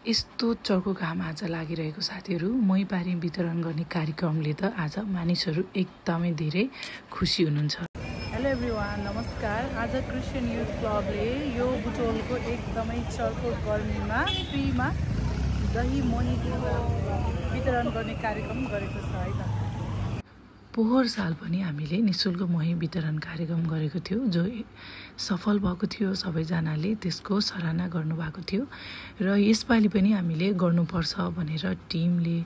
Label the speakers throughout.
Speaker 1: यस्तो चर्को घाम आज लागिरहेको साथीहरू मही पानी वितरण गर्ने कार्यक्रमले त आज मानिसहरू एकदमै धेरै खुसी हुनुहुन्छ। हेलो एभ्रिवान, नमस्कार। आज क्रिस्चियन युथ क्लबले यो बुटोलको एकदमै चर्को गर्मीमा फ्रीमा दही मही वितरण गर्ने कार्यक्रम गरेको छ है त। पोहोर साल पनि हामीले निःशुल्क मही वितरण कार्यक्रम गरेको थियो, जो सफल भएको थियो। सबैजनाले त्यसको सराहना गर्नुभएको थियो र यसपालि पनि हामीले गर्नुपर्छ भनेर टिमले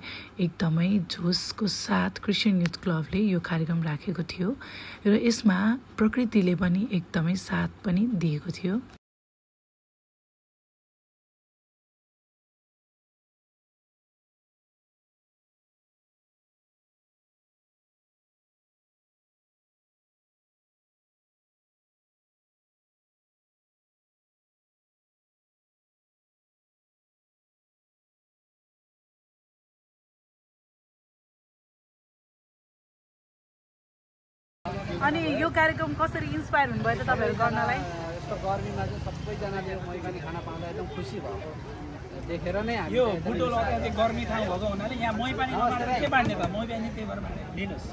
Speaker 1: एकदमै जोसको साथ क्रिस्चियन युथ क्लबले यो कार्यक्रम राखेको थियो र यसमा प्रकृतिले पनि एकदमै साथ पनि दिएको थियो। अनि यो कार्यक्रम कसरी इन्स्पायर हुनुभयो त तपाईहरु गर्नलाई?
Speaker 2: यस्तो गर्मीमा चाहिँ सबैजनाले मही पानी खाना पाउँदा एकदम खुसी भएको देखेर नै हामी
Speaker 3: यो बुटोल अत्याधिक गर्मी ठाउँ भएको हुनाले यहाँ मही पानी नपाएर के बाँड्ने त? मही पानी त्यही भएर बाँड्ने लिनुस्।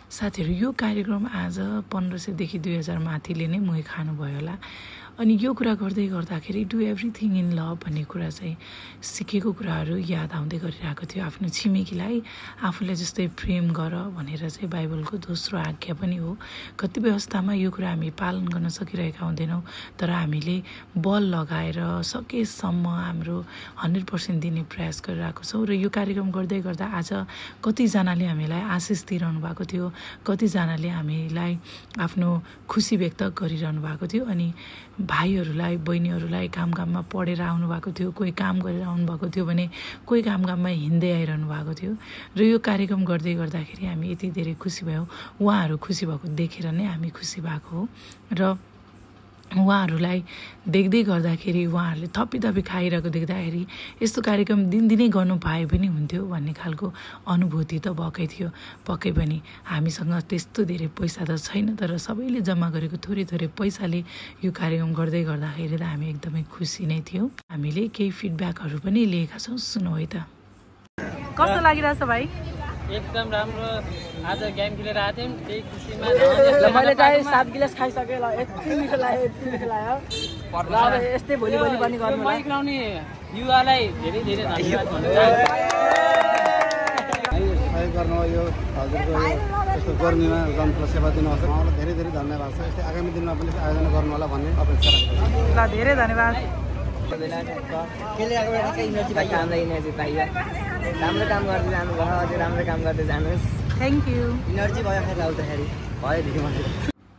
Speaker 1: साथीहरू, यो कार्यक्रम आज 1500 देखि 2000 माथिले नै मही खानुभयो होला। अनि यो कुरा गर्दै गर्दाखेरि डु एभ्रिथिङ इन लभ भन्ने कुरा चाहिँ सिकेको कुराहरू याद आउँदै गरिरहेको थियो। आफ्नो छिमेकीलाई आफूलाई जस्तै प्रेम गर भनेर चाहिँ बाइबलको दोस्रो आज्ञा पनि हो। कतिपय अवस्थामा यो कुरा हामी पालन गर्न सकिरहेका हुँदैनौँ, तर हामीले बल लगाएर सकेसम्म हाम्रो 100% दिने प्रयास गरिरहेको छौँ। र यो कार्यक्रम गर्दै गर्दा आज कतिजनाले हामीलाई आशिष दिइरहनु भएको थियो, कतिजनाले हामीलाई आफ्नो खुसी व्यक्त गरिरहनु भएको थियो। अनि भाइहरूलाई बहिनीहरूलाई काममा पढेर आउनुभएको थियो, कोही काम गरेर आउनुभएको थियो भने कोही काममा हिँड्दै आइरहनु भएको थियो। र यो कार्यक्रम गर्दै गर्दाखेरि हामी यति धेरै खुसी भयौँ। उहाँहरू खुसी भएको देखेर नै हामी खुसी भएको हो र उहाँहरूलाई देख्दै गर्दाखेरि उहाँहरूले थपी खाइरहेको देख्दाखेरि यस्तो कार्यक्रम दिनदिनै गर्नु पाए पनि हुन्थ्यो भन्ने खालको अनुभूति त भएकै थियो। पक्कै पनि हामीसँग त्यस्तो धेरै पैसा त छैन, तर सबैले जम्मा गरेको थोरै पैसाले यो कार्यक्रम गर्दै गर्दाखेरि त हामी एकदमै खुसी नै थियौँ। हामीले केही फिडब्याकहरू पनि लिएका छौँ, सुनौ है त। कस्तो लागिरहेछ भाइ?
Speaker 2: एकदम राम्रो। आज गेम खेलेर आएको थियौँ, त्यही खुसीमा
Speaker 4: मैले चाहिँ 7 गिलास खाइसकेँ। यति मिठो लाग्यो अब यस्तै भोलि पनि गर्नु।
Speaker 2: मही खुवाउने युवालाई धेरै धेरै धन्यवाद भन्नु
Speaker 5: सहयोग गर्नु। यो हजुरको यस्तो गर्मीमा जनतालाई सेवा दिनुहोस्, उहाँलाई धेरै धेरै धन्यवाद छ। यस्तै आगामी दिनमा पनि आयोजना गर्नु होला भन्ने अपेक्षा राख्छु।
Speaker 4: ल, धेरै धन्यवाद।
Speaker 6: इनर्जी पाइयो। राम्रो काम गर्दै जानुभयो, अझै राम्रो काम गर्दै जानुहोस्।
Speaker 4: Thank you.
Speaker 6: इनर्जी भयो फेरि आउँदाखेरि भयो।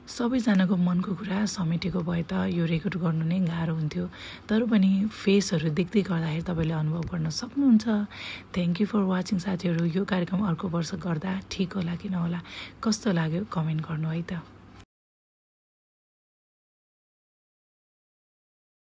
Speaker 1: सबैजनाको मनको कुरा समेटेको भए त यो रेकर्ड गर्नु नै गाह्रो हुन्थ्यो, तर पनि फेसहरू देख्दै गर्दाखेरि तपाईँले अनुभव गर्न सक्नुहुन्छ। थ्याङ्क यू फर वाचिङ साथीहरू। यो कार्यक्रम अर्को वर्ष गर्दा ठिक होला कि नहोला, कस्तो लाग्यो कमेन्ट गर्नु है त।